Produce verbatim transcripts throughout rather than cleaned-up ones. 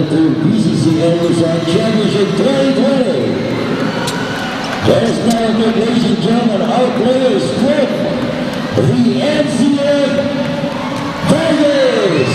to B C C N Luzon Championship twenty twenty. Let us now meet, ladies and gentlemen, our players from the N C F Tigers.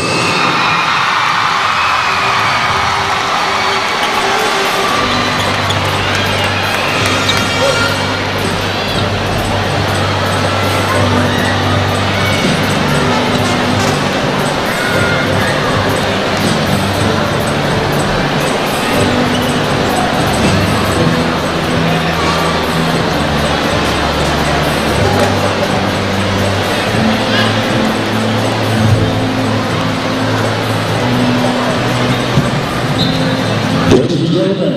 Ladies and gentlemen,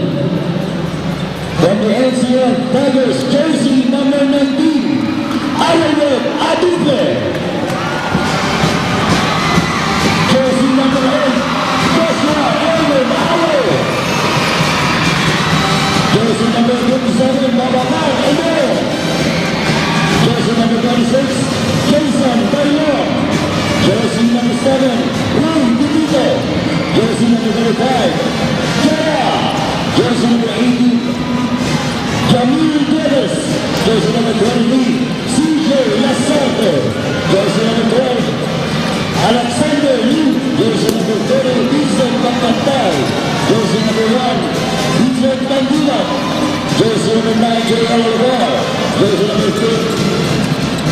from the N C F Tigers, jersey number nineteen, Alfred Adupe. Jersey number eight, Joshua Elvin Alo. Jersey number twenty-seven, Babacar Emero. Jersey number twenty-six, Jason Taylor. Jersey number seven, Ray Titito. Jersey number twenty-five, Jara. Jersey number eighteen, Jamil Diaz. Jersey number twenty-three, C J Lasarte. Jersey number twelve, Alexander Liu. Jersey number thirty, Vincent Pagpantay. Jersey number one, Vincent Bandilan. Jersey number nine, J L Olivar. Jersey number ten,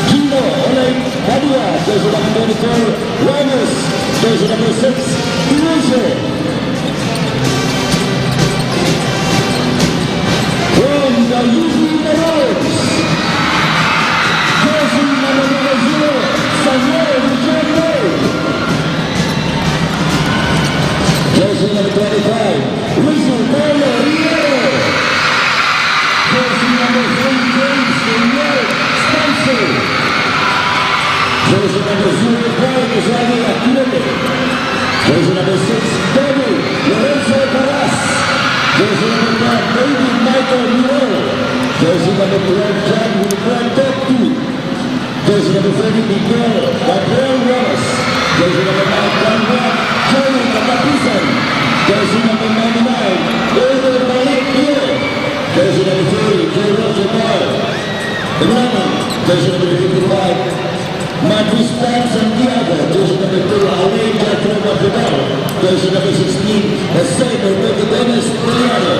Gino Oleg Padua. Jersey number twenty-four, Ramos. Jersey number six, Eraser. From the U P Maroons, jersey number zero, Samuel Richard May. Jersey number twenty-five, Rizzo Paulo Riero. Jersey number three, James Daniel Spencer. Jersey number zero, Brian Israel Aquilete. Jersey number six, Bobby Lorenzo Paras. Jersey number ten, David Michael Miro. Jersey number twelve, John Wilfred Topki. Jersey number thirty, Miguel Gabriel Ramos. Jersey number nine, Juan Juan Joey Katapisan. Jersey number ninety-nine, Edo Malik Pio. Jersey number thirty, J Roger Paul. Running, jersey number fifty-five, Matris Pam Santiago. Jersey number two, Alain Jethro Mabugal. Jersey number sixteen, Jose Norberto Gomez Toliano.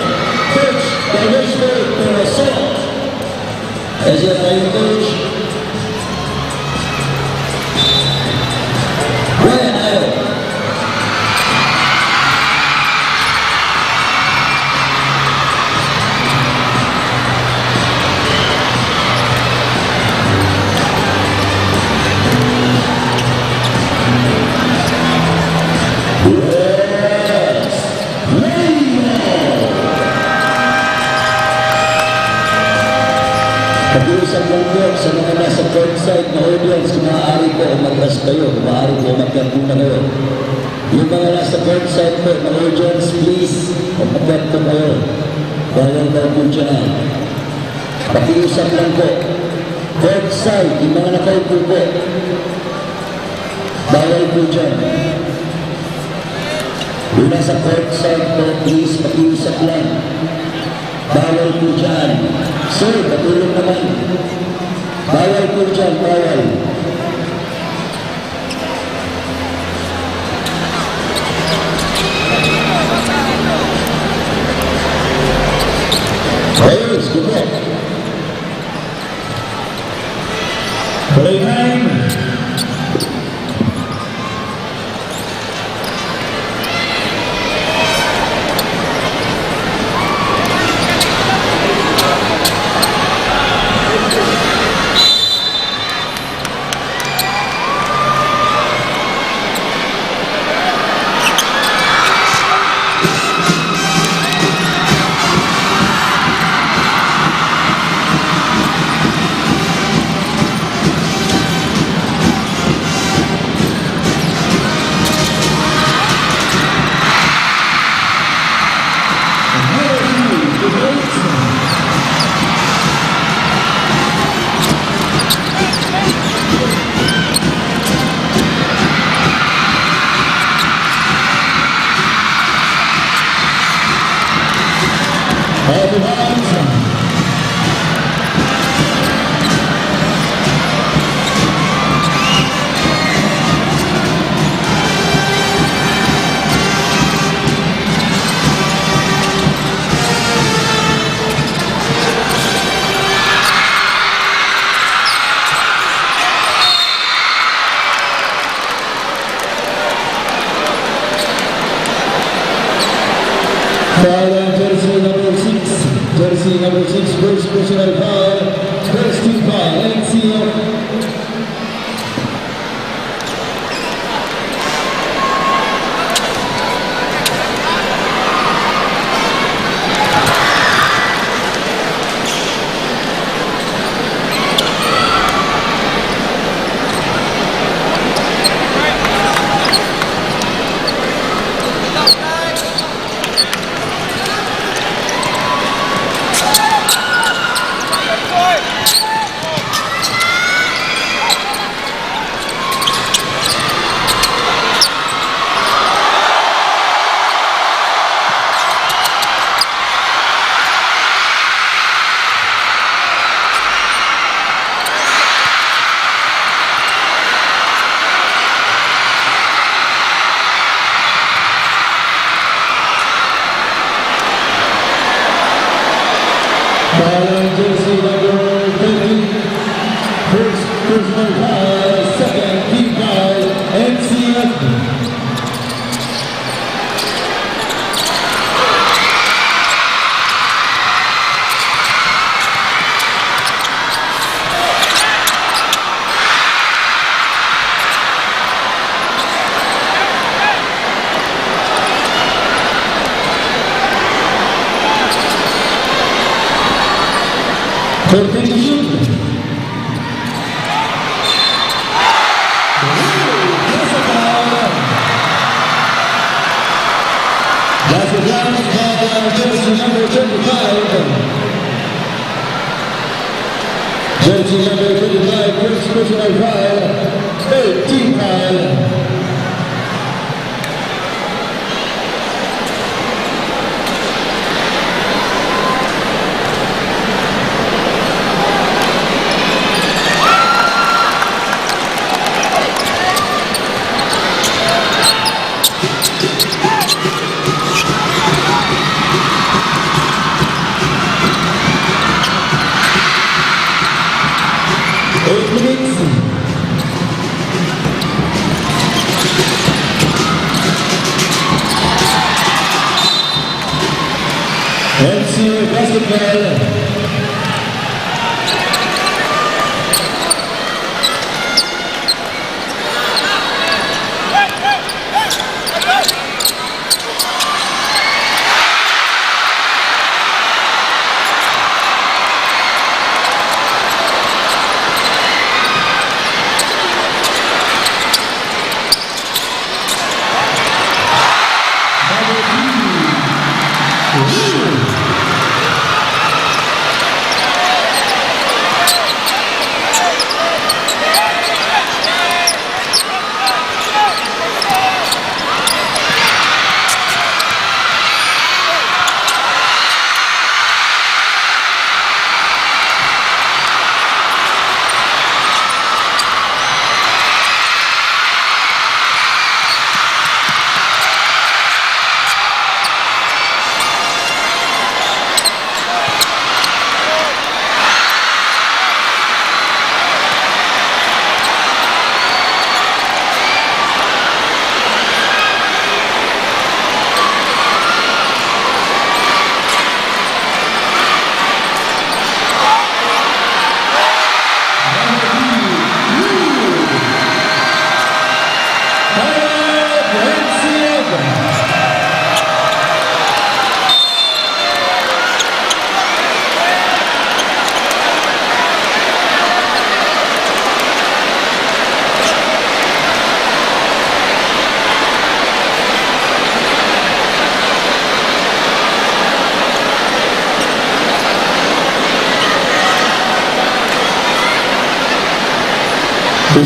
Coach, Carlos Ferrer Corazon. Ese es el coach. Brian Ayo. Yes. Pakiusap lang po sa mga nasa courtside na audience, kung maaari po, umatras kayo, kung maaari po, umakyat muna kayo. Yung mga nasa courtside po, mga audience, please, umakyat po kayo. Bawal daw po dyan. Pakiusap lang po. Courtside, yung mga nakaupo po. Bawal po dyan. Yung nasa courtside po, please, pakiusap lang. Bawal po dyan. Sir, patulong naman. Bawal po dyan, bawal. Ayos, good luck. Play time. Foul on jersey number six. Jersey number six, first personal foul. First team foul, N C F. Foul on jersey number thirteen. First personal foul, second team foul, N C F. Thirteen to shoot. That's a foul. That's a foul. Foul on jersey number twenty-five. Jersey number twenty-five, first personal foul, third team foul. Eight minutes. N C basketball.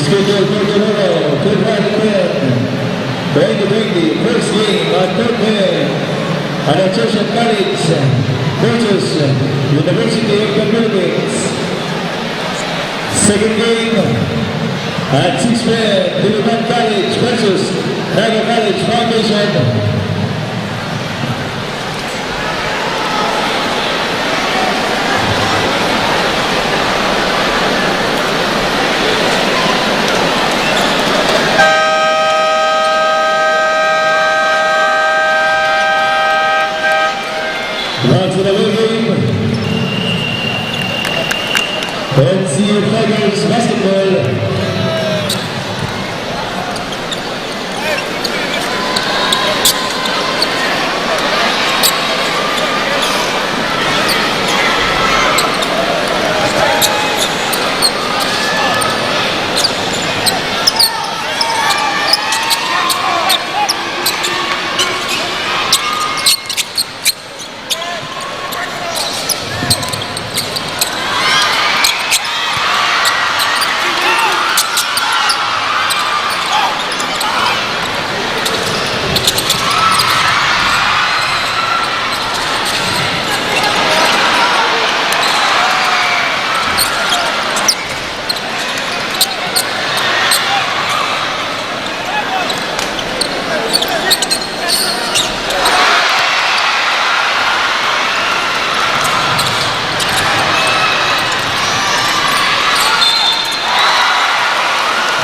Scheduled for tomorrow, February ten, twenty twenty, first game at ten P M at Ascension College versus University of the Philippines. Second game at six P M, Diliman College versus Naga College Foundation. N C U Tigers Basketball.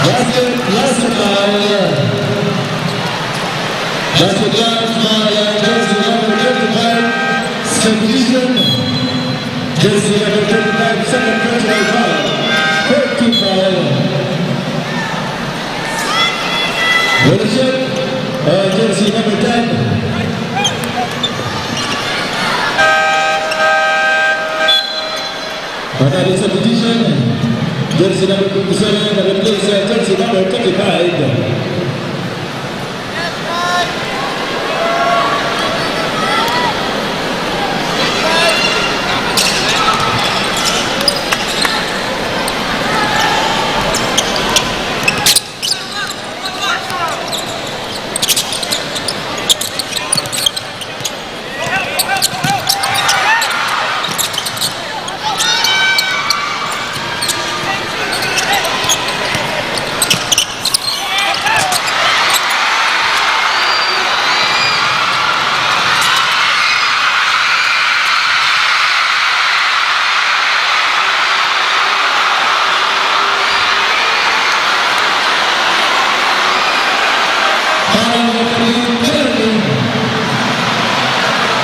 Basket, last foul. Basket, last foul, jersey number thirty-five, second division. Jersey number thirty-five, second personal foul. Fourth team foul. Ownership, uh, jersey number ten. Panalo sa division, jersey number twenty-seven, na-replace sa jersey number thirty-five.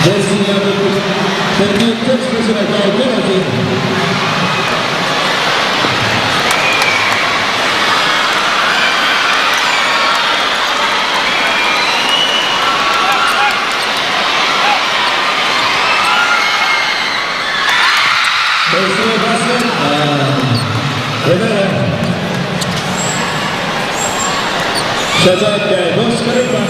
Jersey number thirty-eight, first personal foul, penalty. Personal basket, ah, Rivera. Shout out kay Boss Karimba.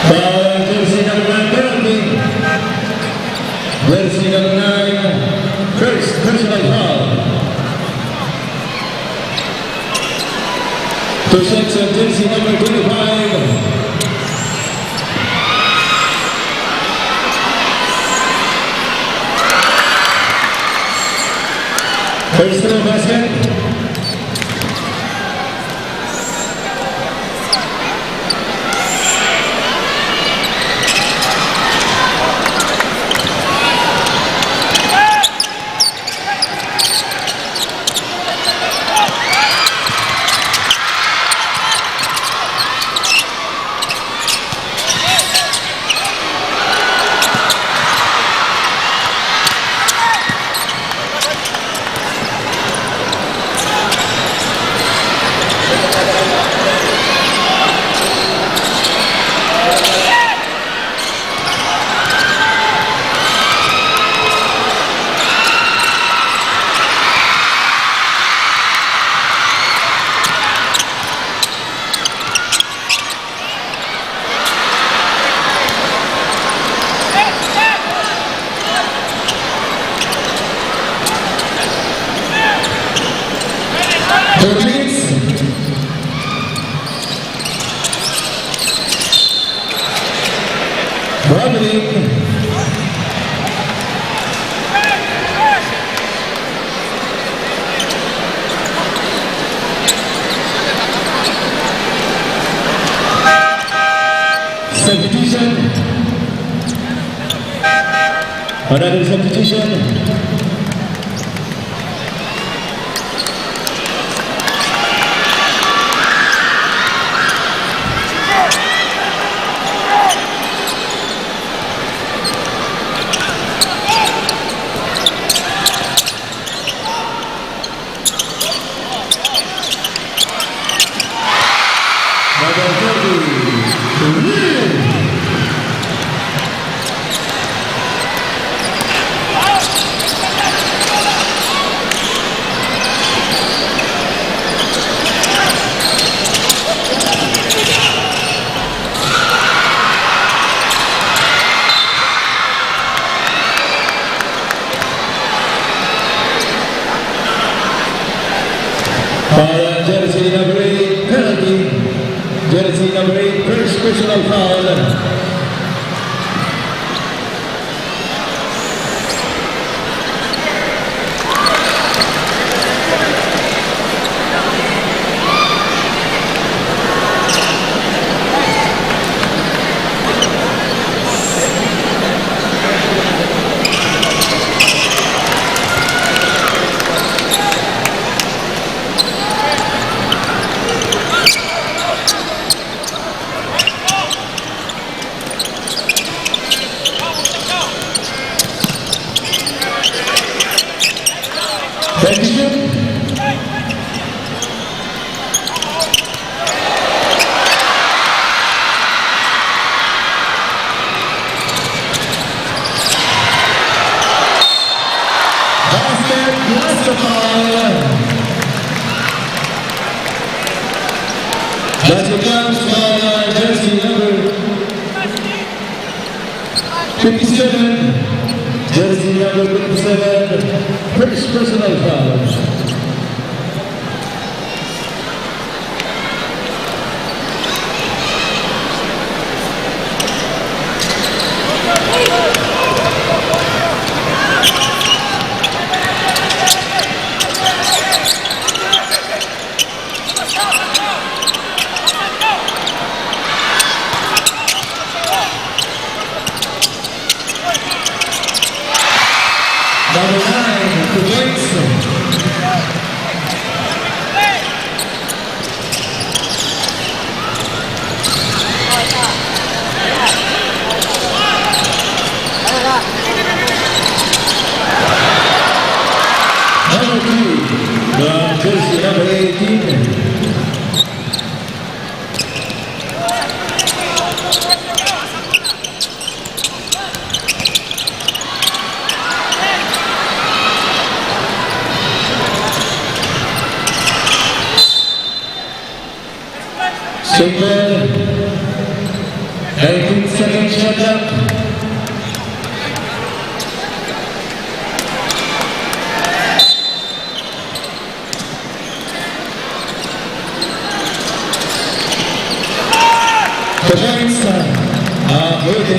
Foul, jersey number nine, penalty. Jersey number nine, first personal foul. Two shots on jersey number twenty-five. First row basket. Two minutes. Robbery. Another substitution. Foul, jersey number eight, penalty. Jersey number eight, first personal foul. Thank you. Basket, last foul. That's the last foul, jersey number fifty-seven, jersey number fifty-seven, first personal foul. Number nine, Kuboitso. Number two, the jersey number eighteen. Simple. Nineteen seconds shot clock. Points, ah, Leyte.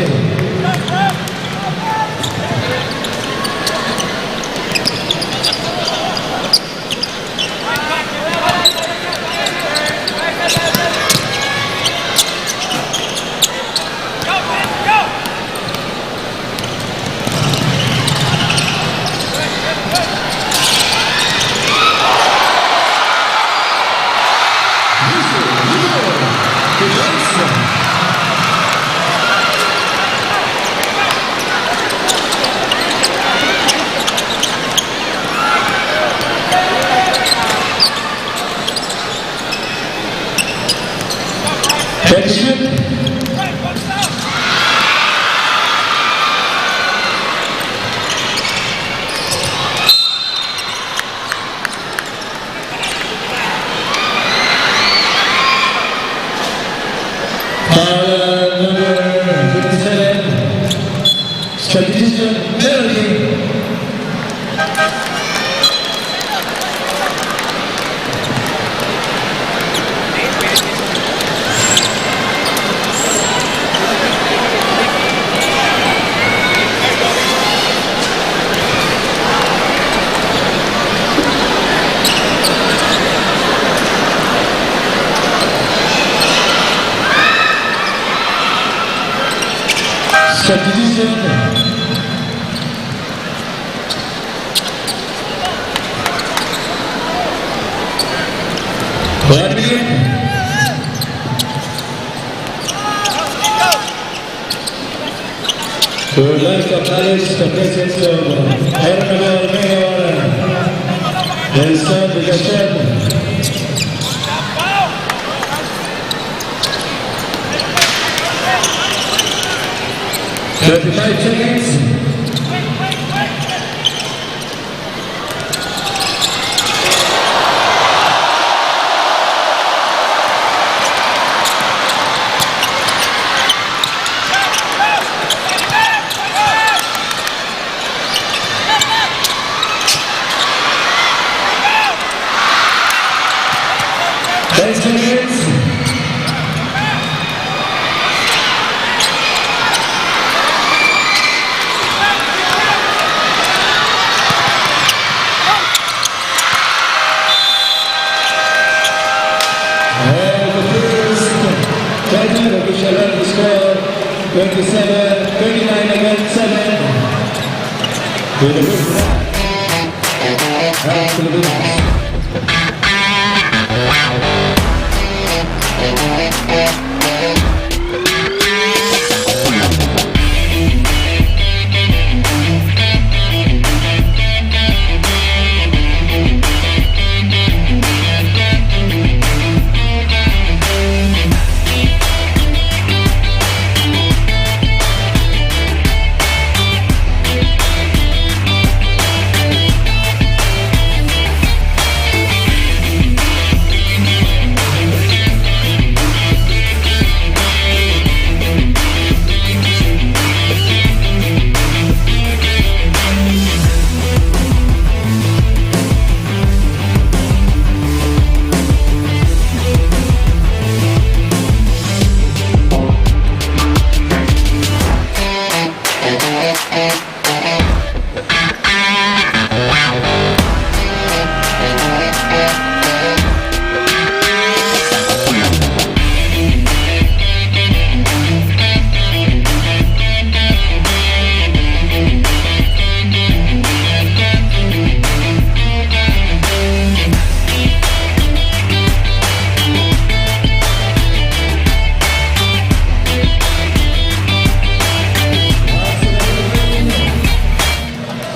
Attention. Foul number fifty-seven. Substitution penalty. Substitution. We would like to acknowledge the presence of Honorable Mayor Nelson Villaseñor. Thirty-five seconds. Thanks, Philippines. And the first judging official had the score twenty-seven, twenty-nine against seven. With the first round. Philippines.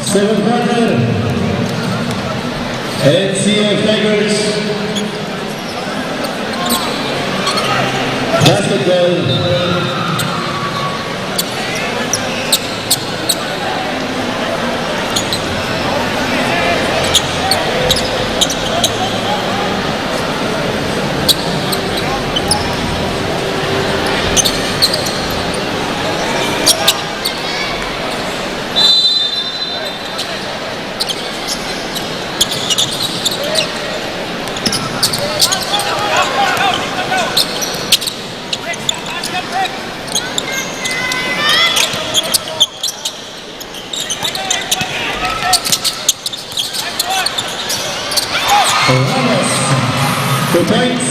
Seven footer, N C F Tigers. Basketball. Ramos. Two points.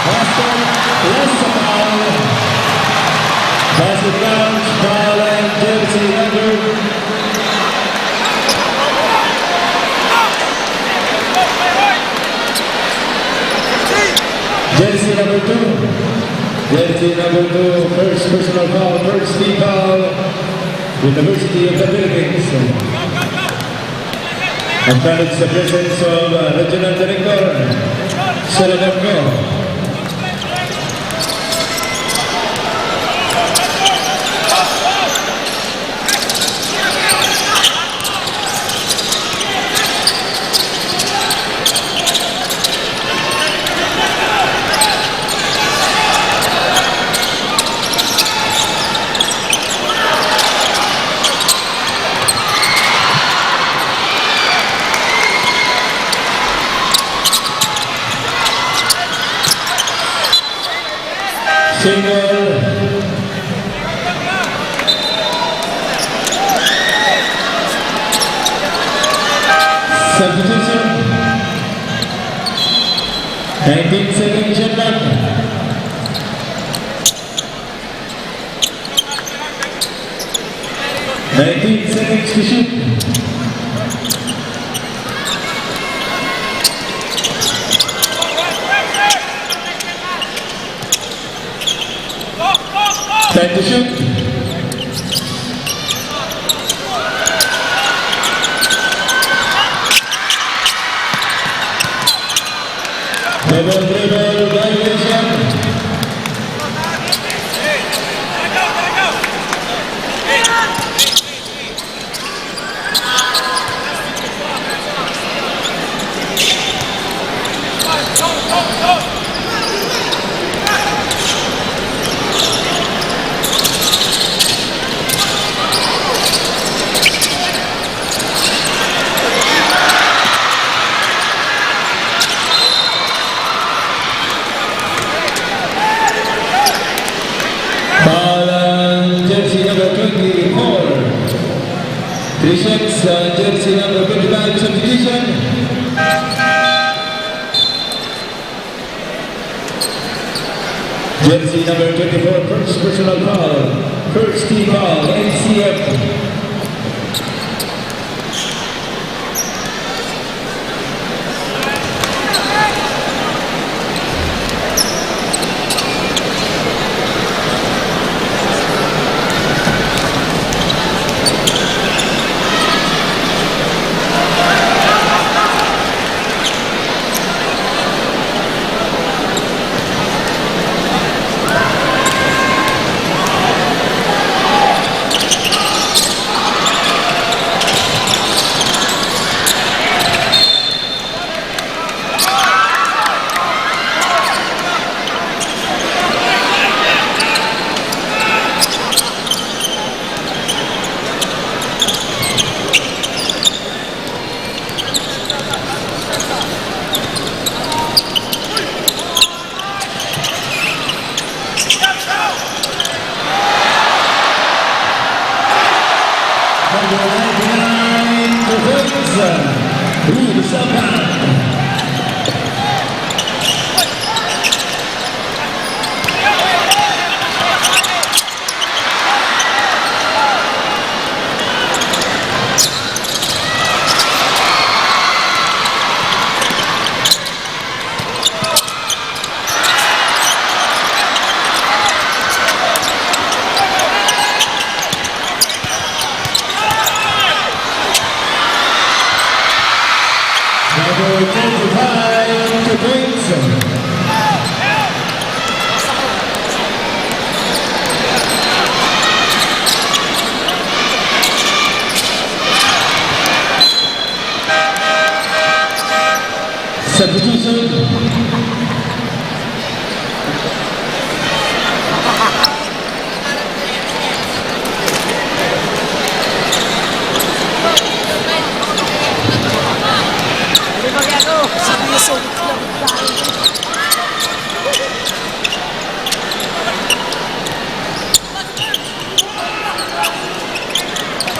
Basket, lost the ball. Basket bounce, ball and jersey number. Jersey number two. Jersey number two, first personal foul, first team foul, University of the Philippines. Acknowledge the presence of, uh, Regional Director Solomon Ngo. Single. Substitution. Nineteen seconds shot clock. Nineteen seconds to shoot. Time to shoot. Double dribble violation. Foul ang jersey number twenty-four. Three shots, uh, jersey number twenty-five, substitution. Jersey number twenty-four, first personal foul. First team foul, N C F. Number ninety-nine, Defensa, Luis Abad. Number thirty-five, Defensa. Substitution.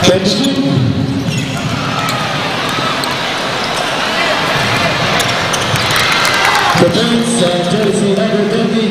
Attention. The points, uh, jersey number twenty.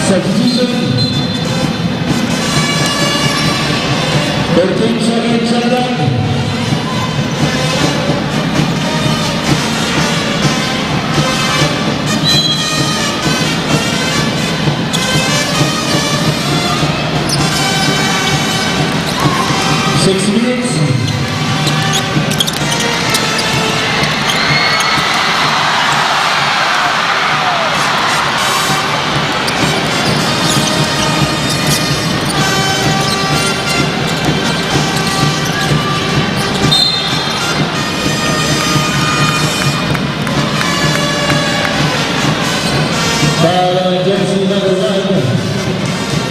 Substitution. Foul on jersey number one.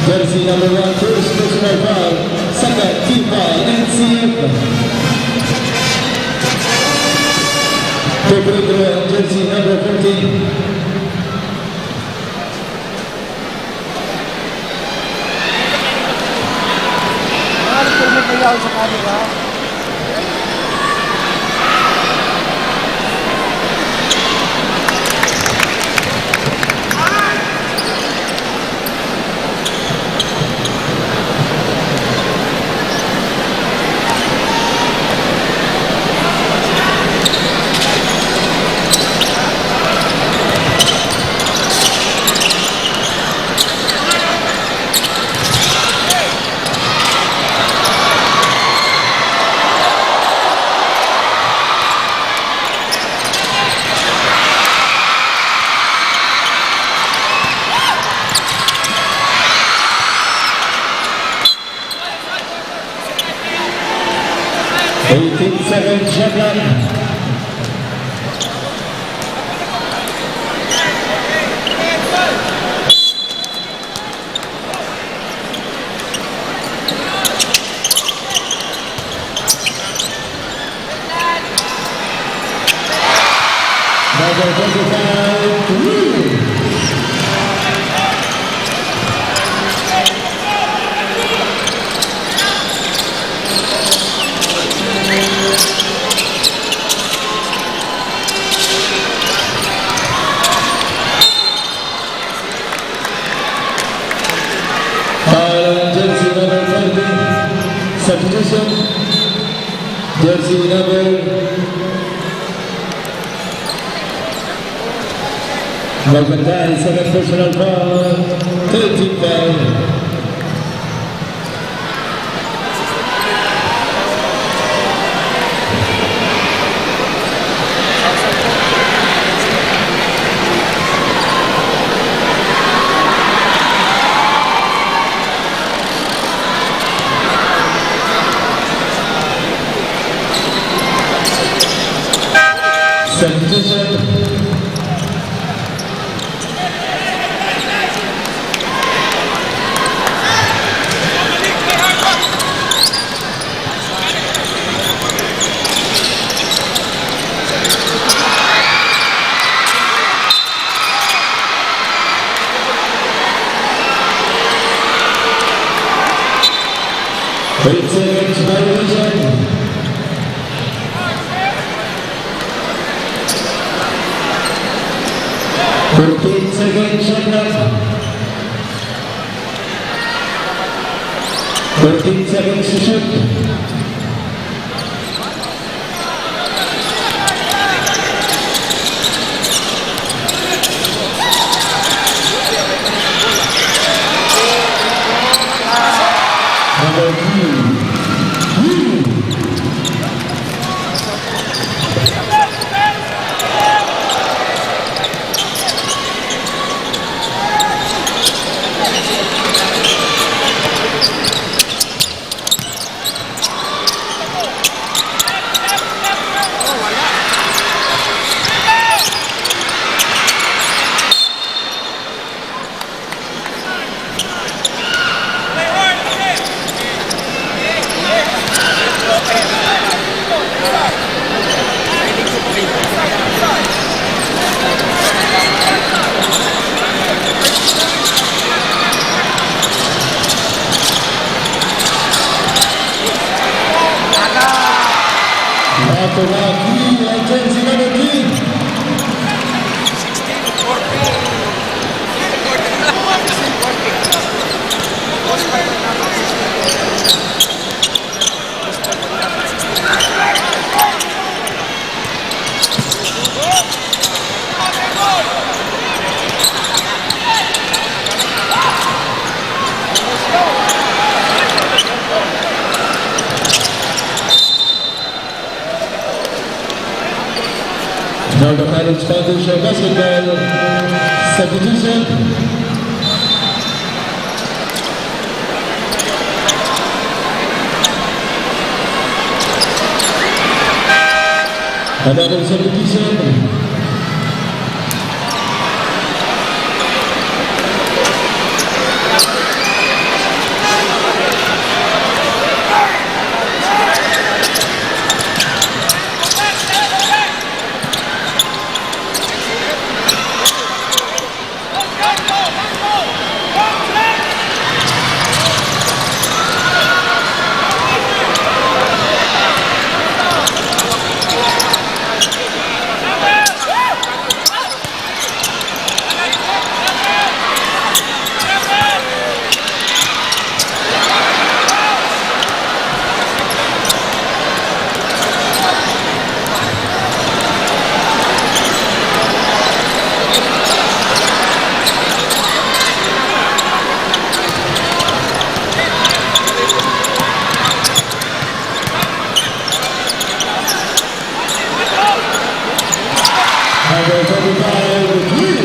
Jersey number one, first personal foul. Second, team foul, N C F. Peligro ang jersey number fourteen. Eighteen seconds, shot clock. Number twenty-five, Wu. Foul on jersey number forty. Substitution. Jersey number, magbantay, second personal foul. Thirteen foul. Substitution. Eight seconds violation. Fourteen seconds shot clock. Fourteen seconds to shoot. Number two. Ato na ang jersey number three. Now the final spot is your basketball substitution. Another substitution. Number twenty-five, Queen.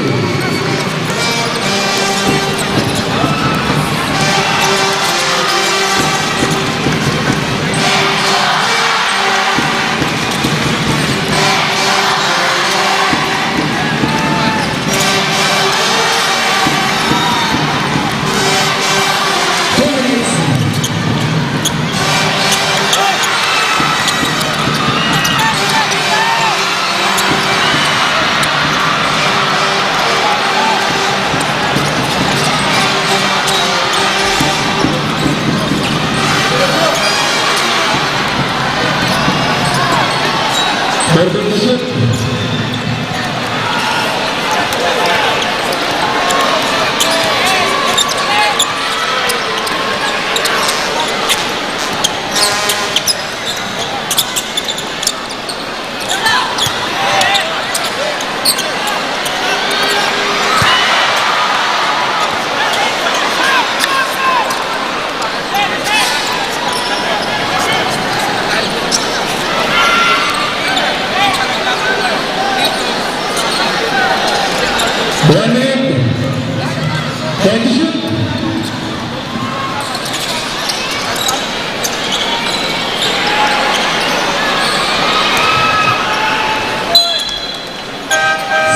Perfect shot. One minute. Can you shoot?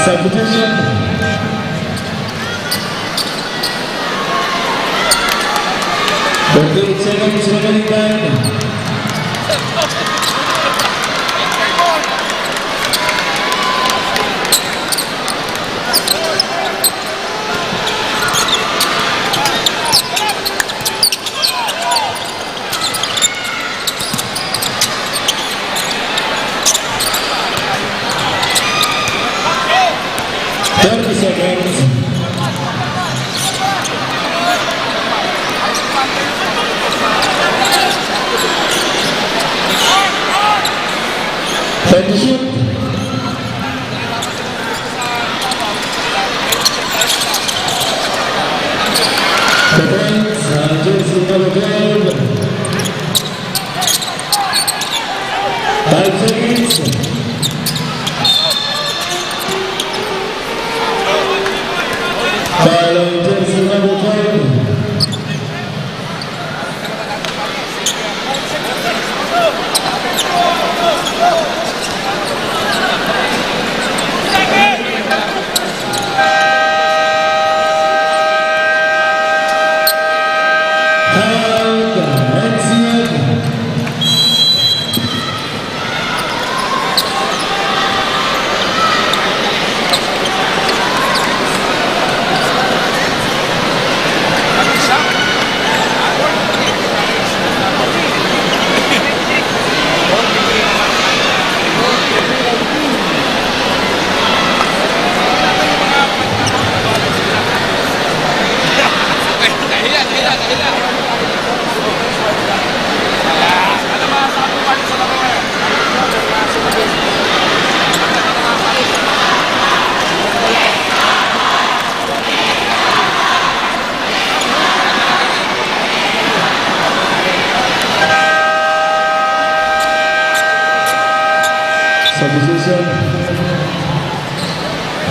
Substitution. Thirty-eight seconds remaining time. Thirty seconds. Time to shoot. Defense, uh, jersey number twelve. Five seconds. Foul on jersey number twelve. Substitution.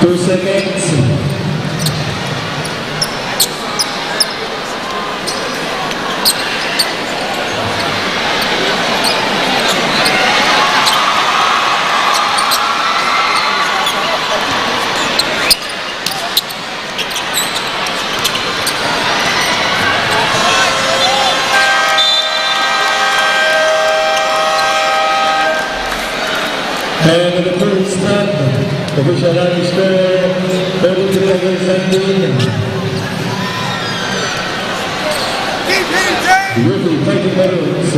Two seconds. And the first stop, official on square, thirty-three against seventeen. Referee taking the rules.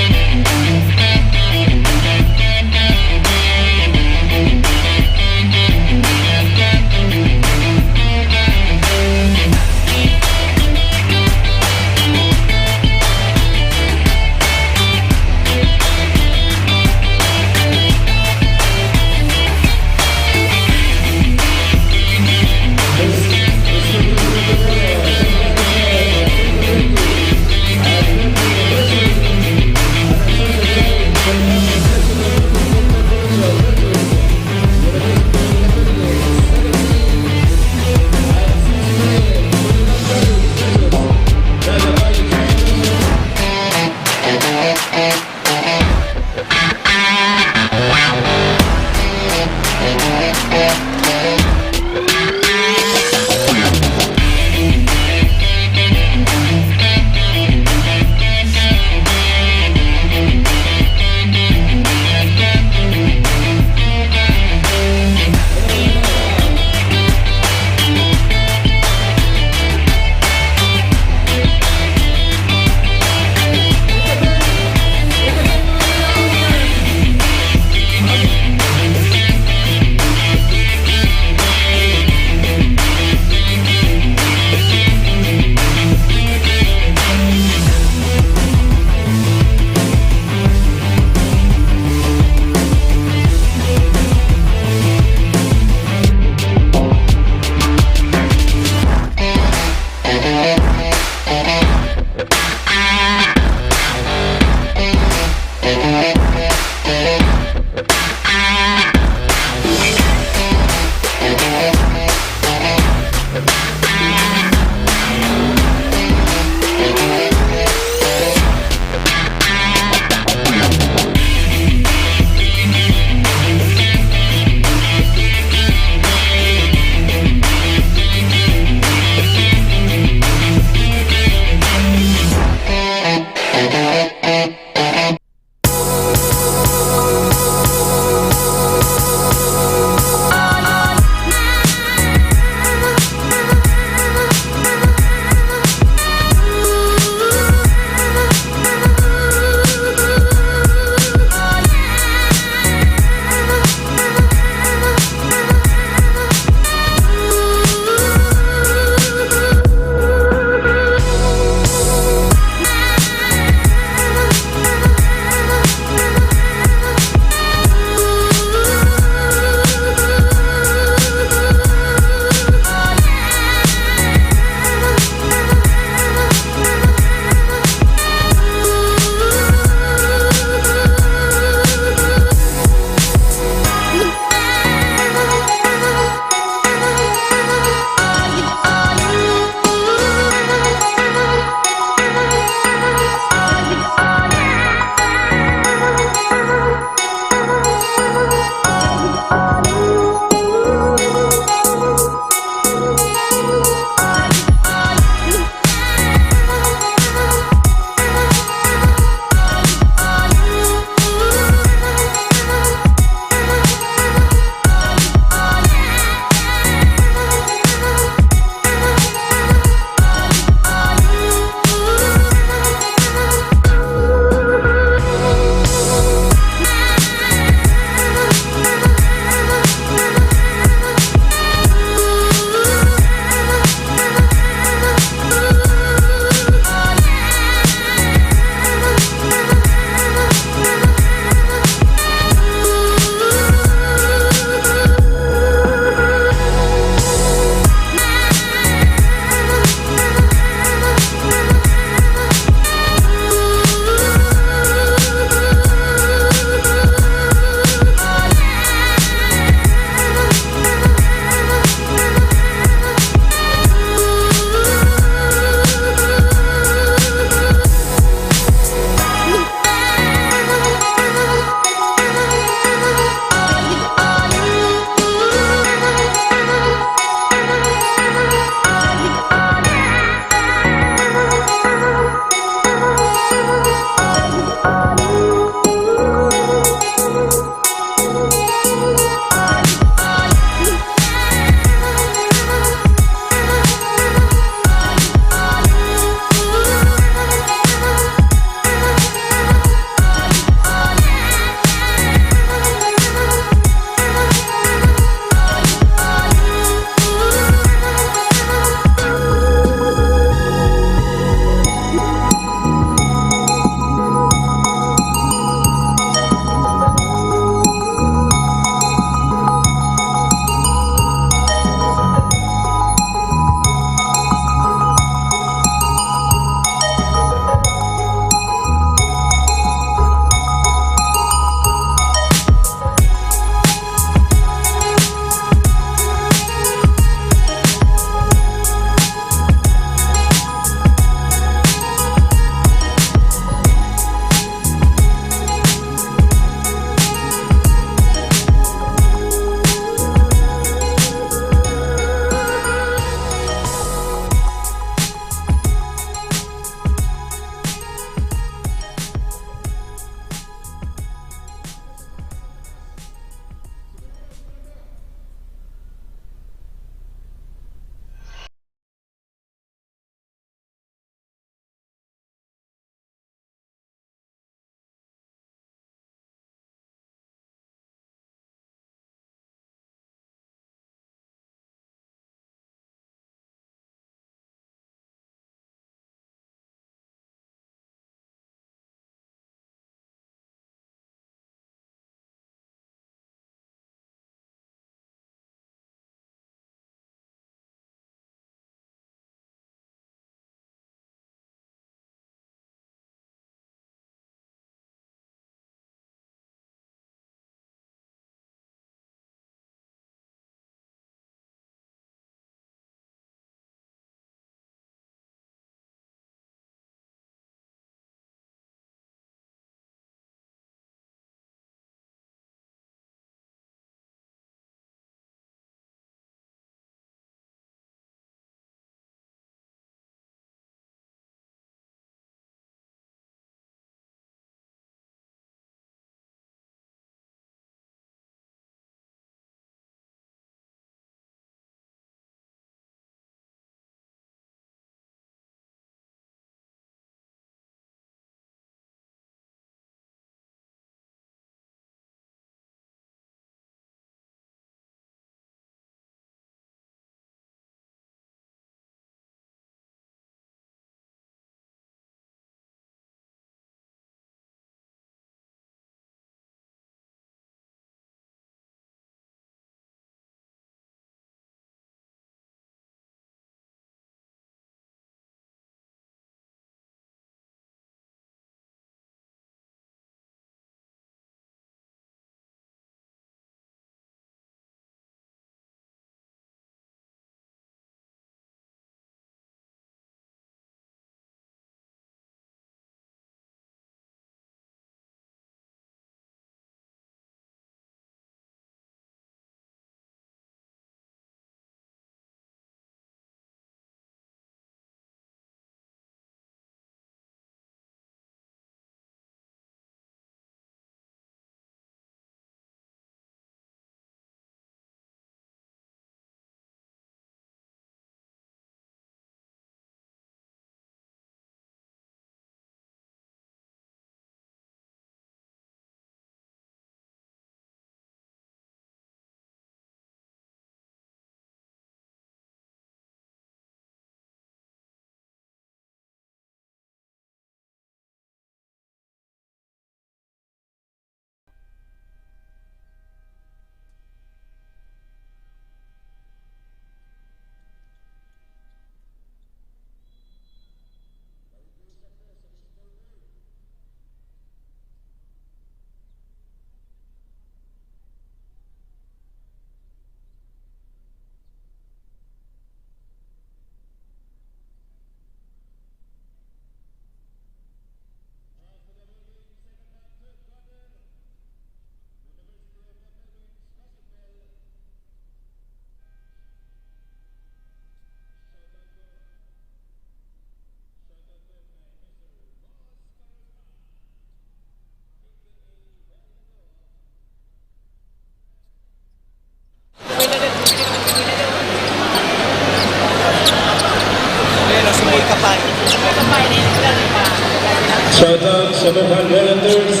Volunteers.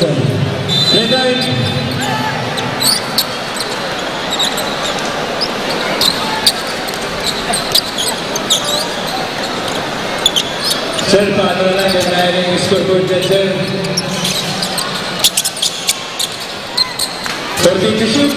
Play time. Sir, paano na lang kung nailing scoreboard dyan, sir? Thirty to shoot.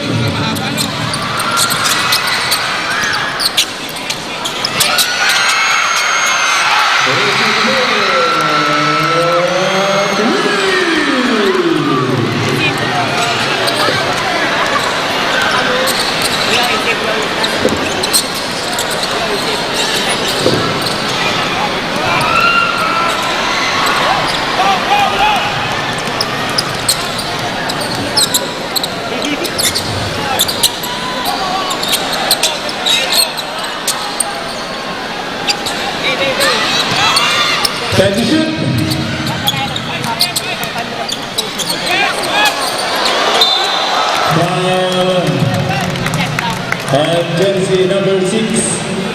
Time to shoot. Foul. And jersey number six.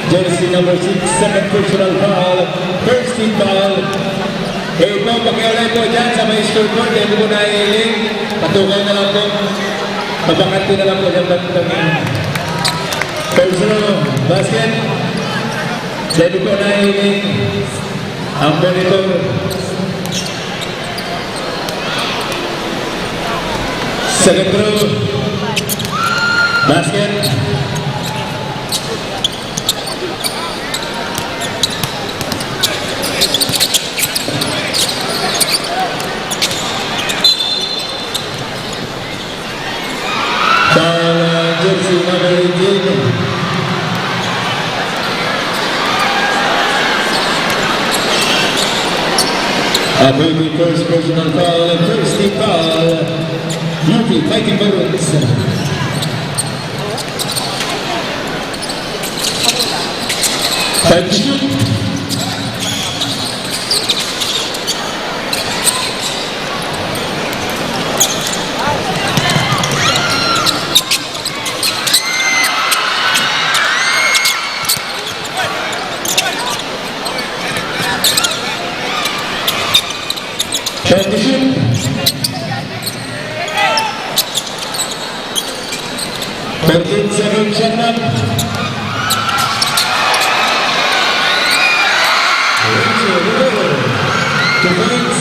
Jersey number six, second personal foul. First team foul. Eh, po, pakiulay po dyan sa may scoreboard. Dahil po naiiling. Patukaw na lang po. Pabakante na lang po dyan. Pag-, pag-, First row, basket. Dahil po naiiling ang monitor. Second row, basket. Foul, uh, jersey number eighteen. A very first personal foul, first team foul. U P Fighting Barons. Time to shoot. Time to shoot. Thirteen seconds shot clock. Two points.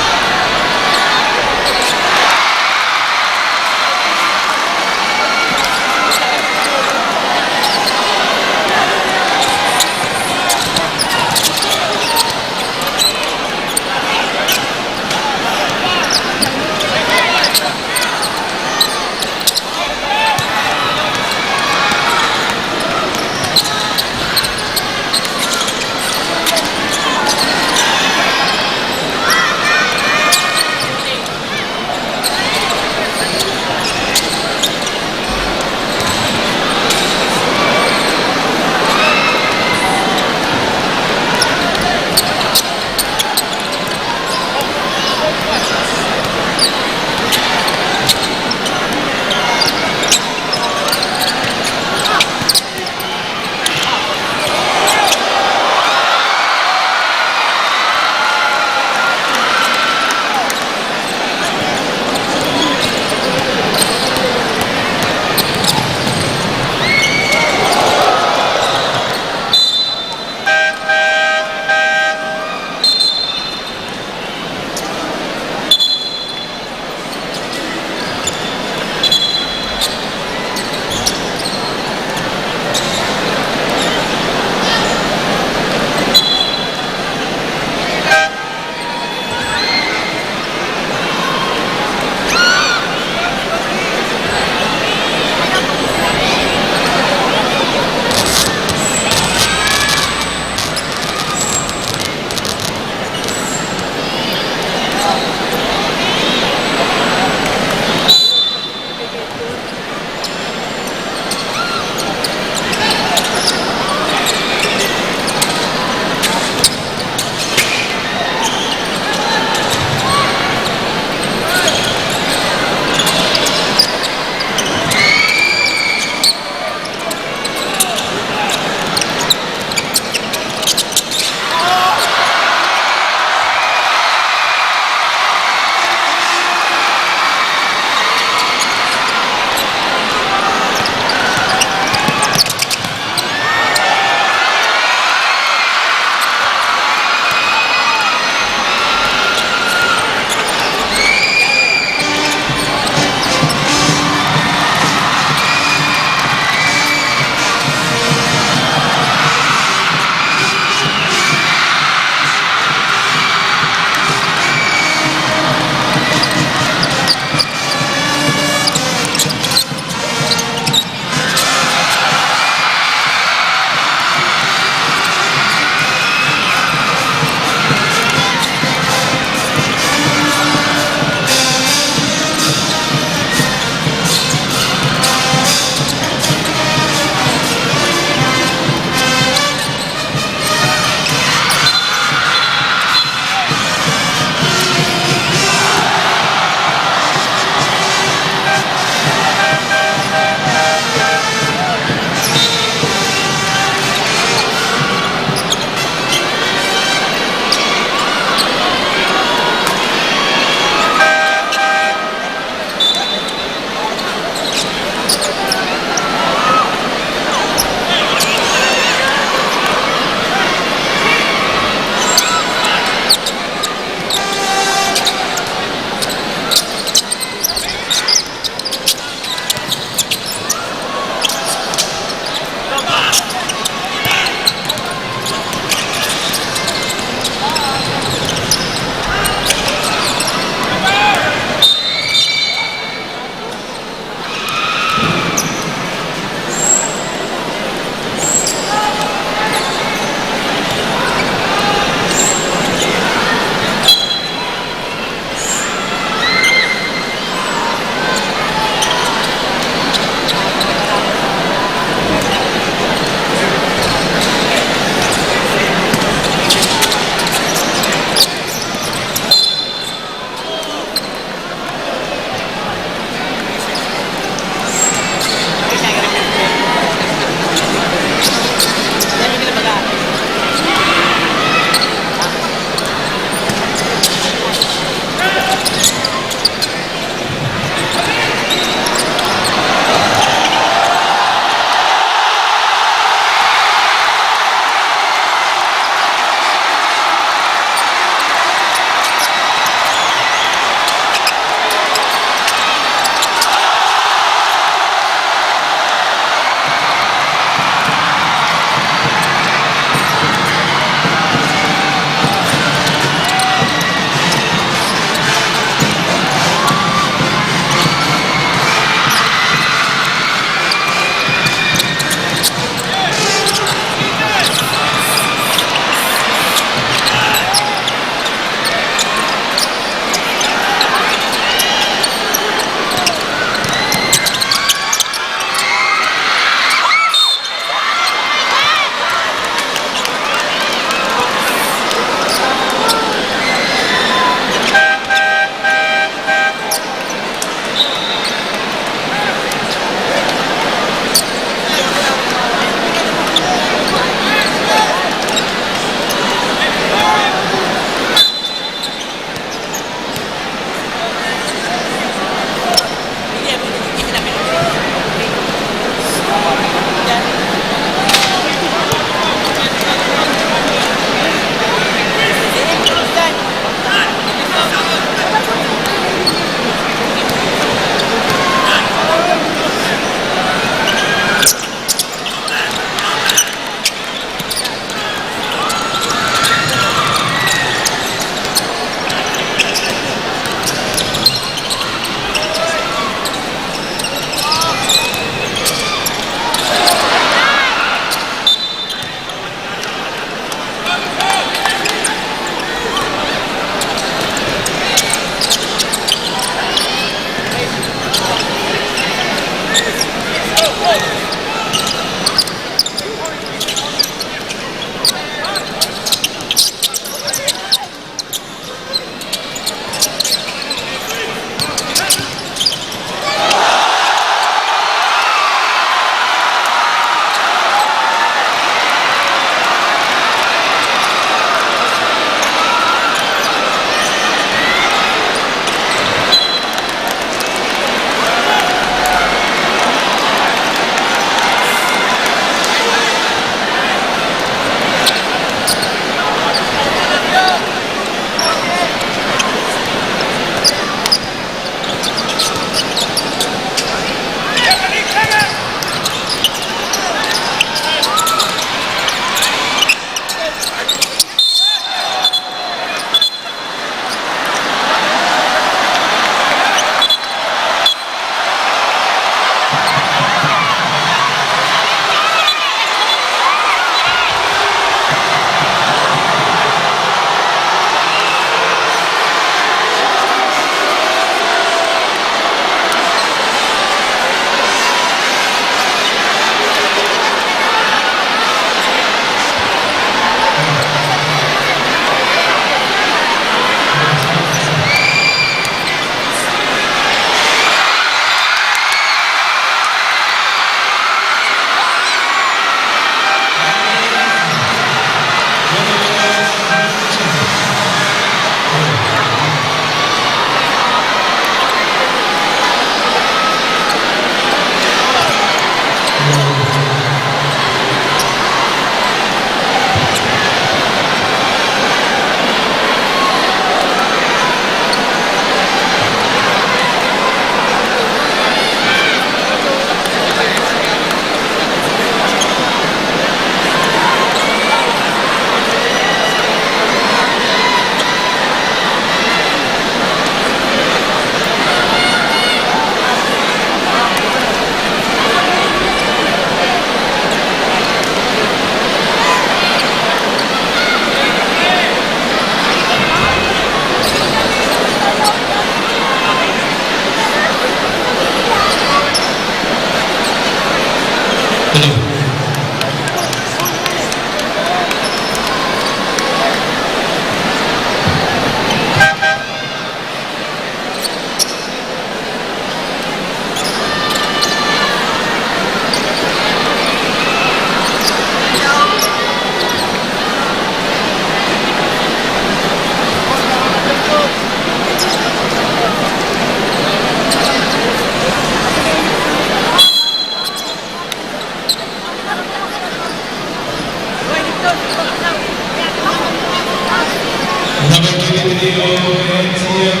Twenty-three of N C F,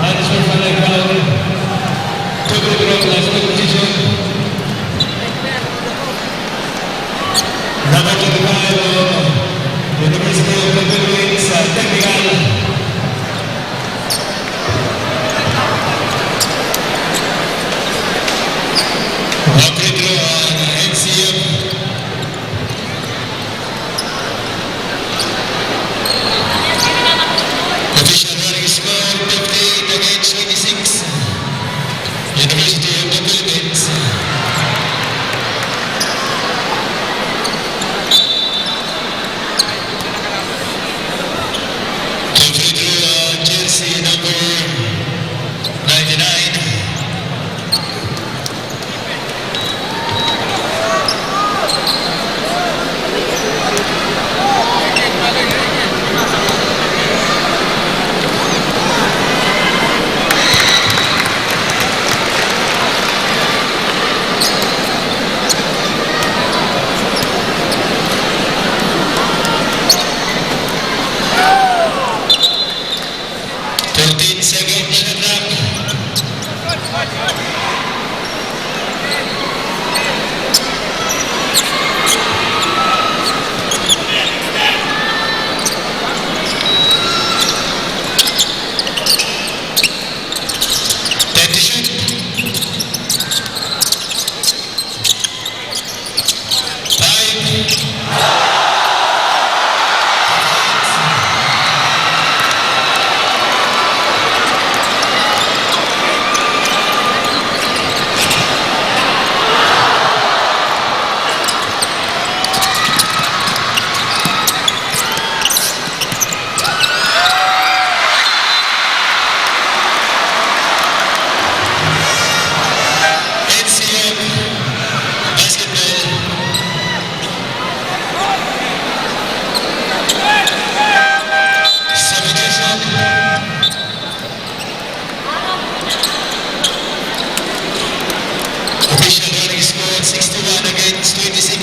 additional final foul. Two free throw, last position. Number twenty-five of University of the Philippines, uh, technical. One free throw on N C F. Official running score, fifty-eight against twenty-six. University of the Philippines. Two free throw, uh, jersey number ninety-nine. Thirteen second shot clock. Time to shoot. Five. N C F basketball. Substitution. Official running score, sixty-one against twenty-six.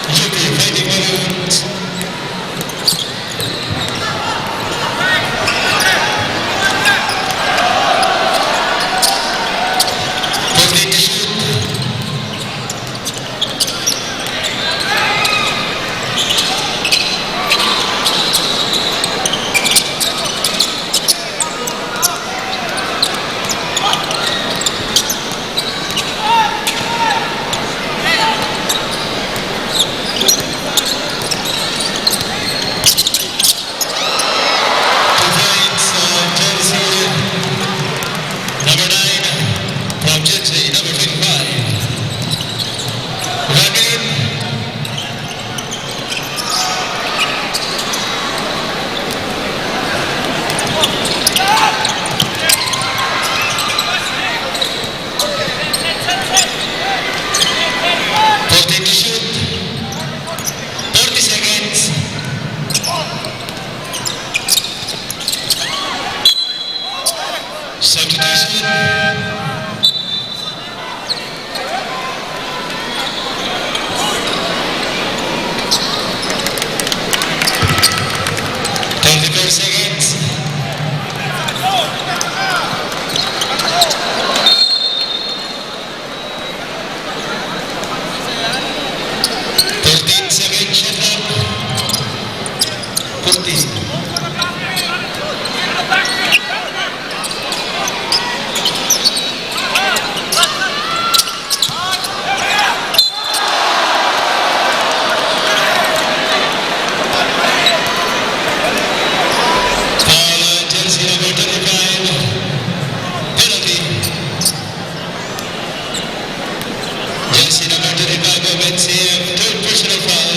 U P fighting balloons. Fourteen to shoot. Two points, uh, jersey number nine from Chelsea, number twenty-five. Ramin. Fourteen to shoot. Thirty seconds. Substitution. Thirty-four seconds. Fourteen seconds, shot clock. Fourteen. Foul on jersey number thirty-five. Penalty. Jersey number thirty-five of N C F, third personal foul.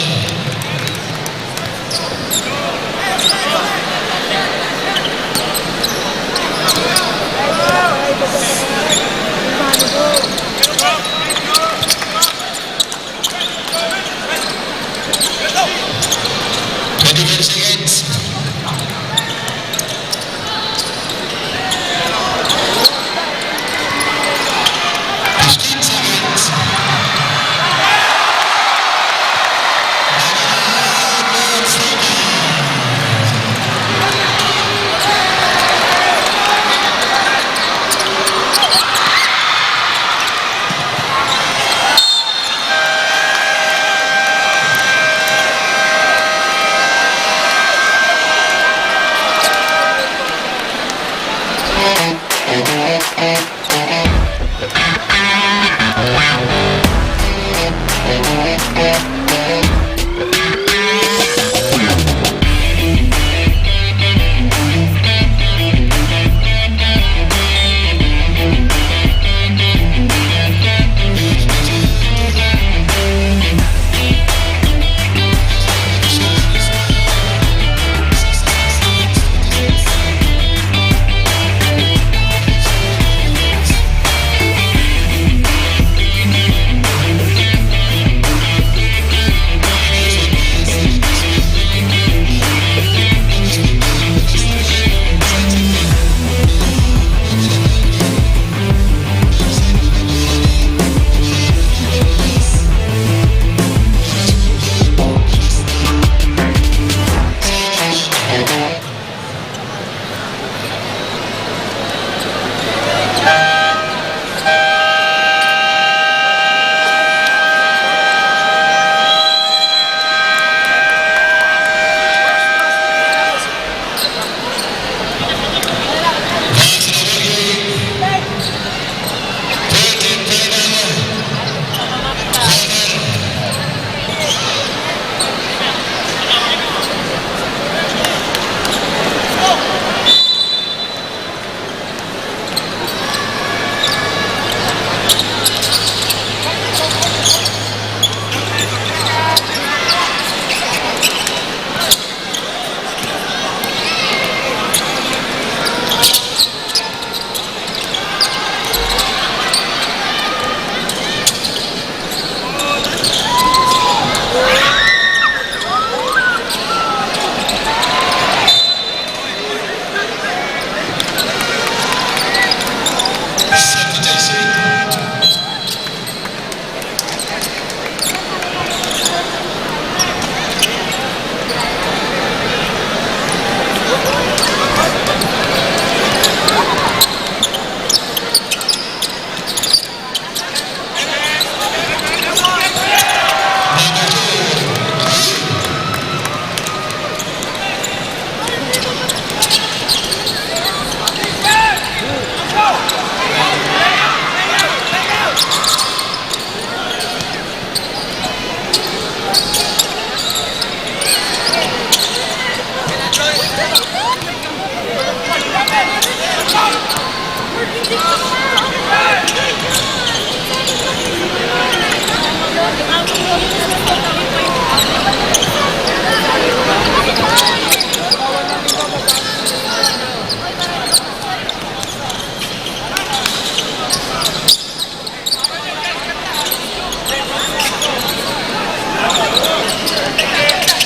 Twenty-five seconds. Fifteen seconds. Number nine, Lord Stephen.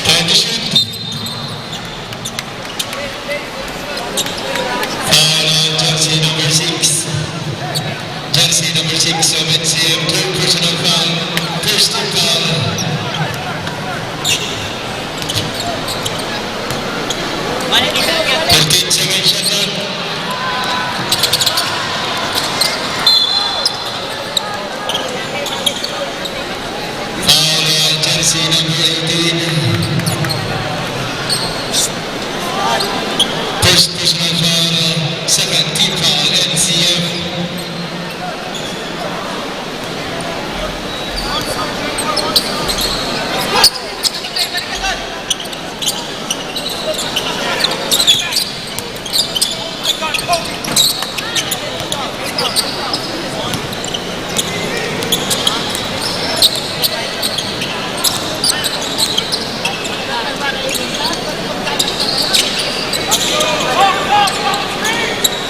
Twenty shoot. Foul on jersey number six. Jersey number six of N C M, third personal foul. First team foul. Thirteen seconds shot clock. Foul, uh, jersey number eighteen. First personal foul, uh, second team foul, N C F.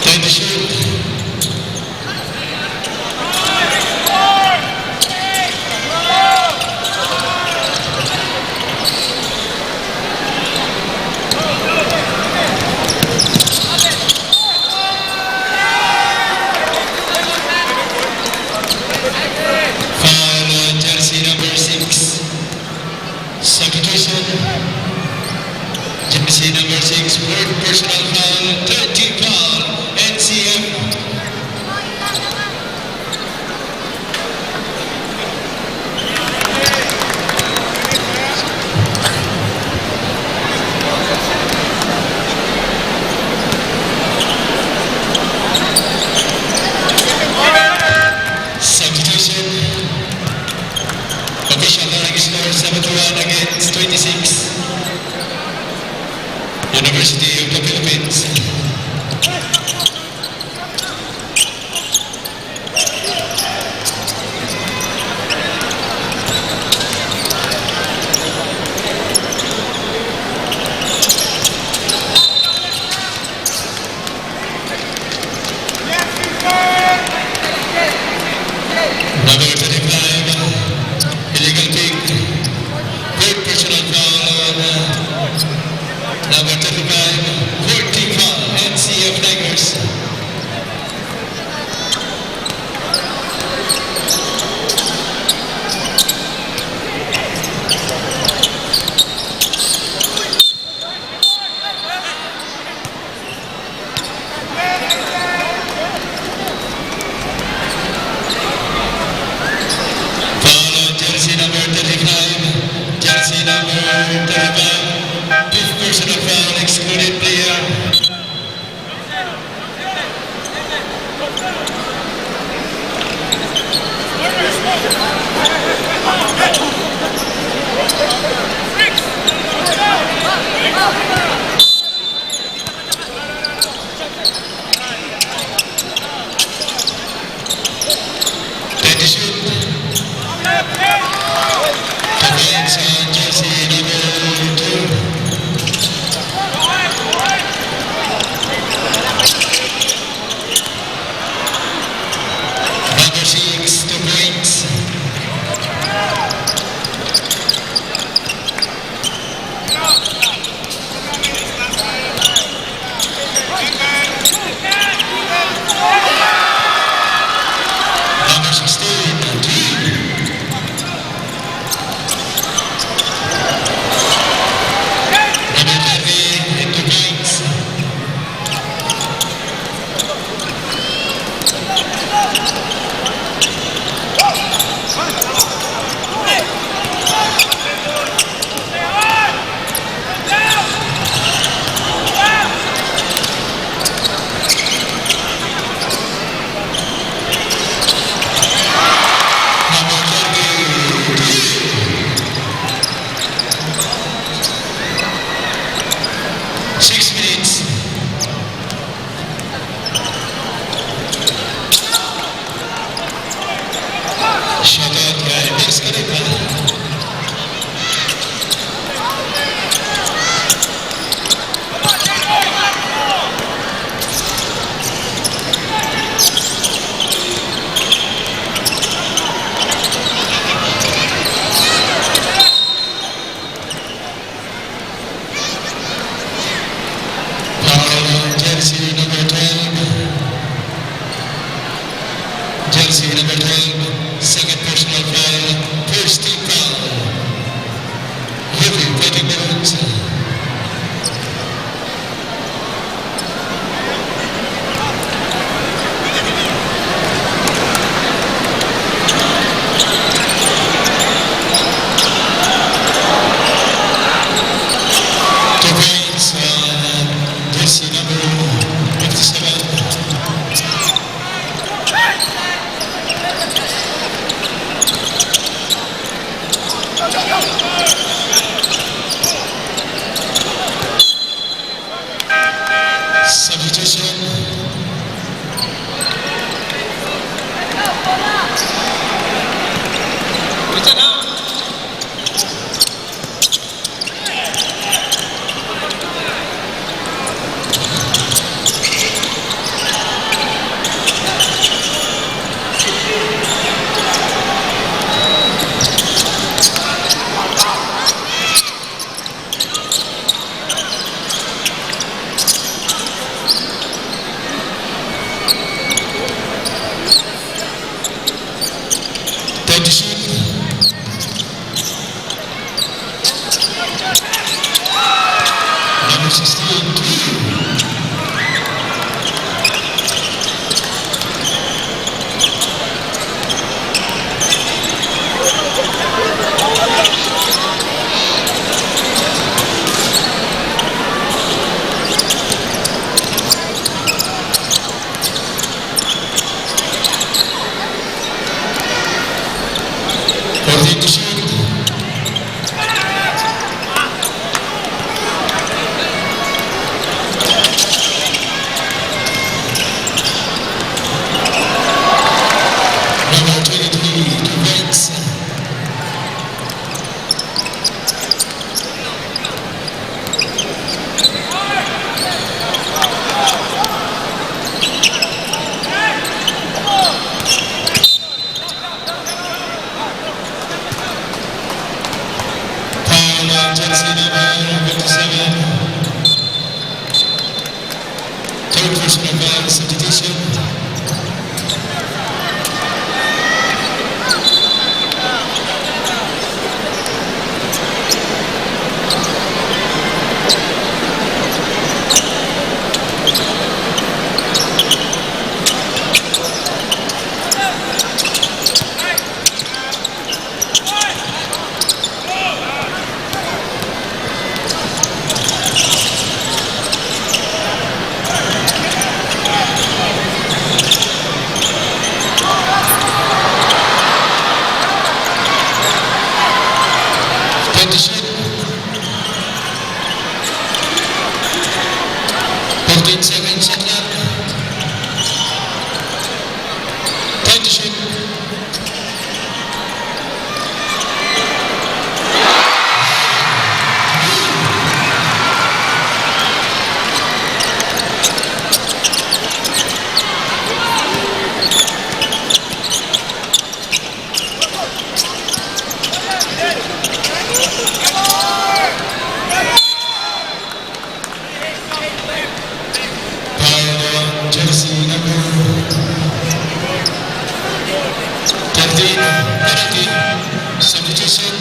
Twenty shoot. Foul, uh, jersey number six. Substitution. Jersey number six, fourth personal foul, third team foul, N C F. Substitution. Official correct score, seventy-one against twenty-six. University of the Philippines. Number thirty-five, illegal pick. Third personal foul on, uh, number thirty-five, fourteen. Number twelve, second personal foul, first team foul. Heavy fighting minutes. Two points on, uh, jersey number fifty-seven. Substitution. Thirty-six. Number sixteen. Fourteen to shoot. Number twenty-three, defense. Foul on jersey number fifty-seven. Third personal foul, substitution. Twenty-six. Fifteen seconds shot clock. Twenty-six. Foul on jersey number thirteen, penalty, substitution.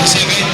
Seven.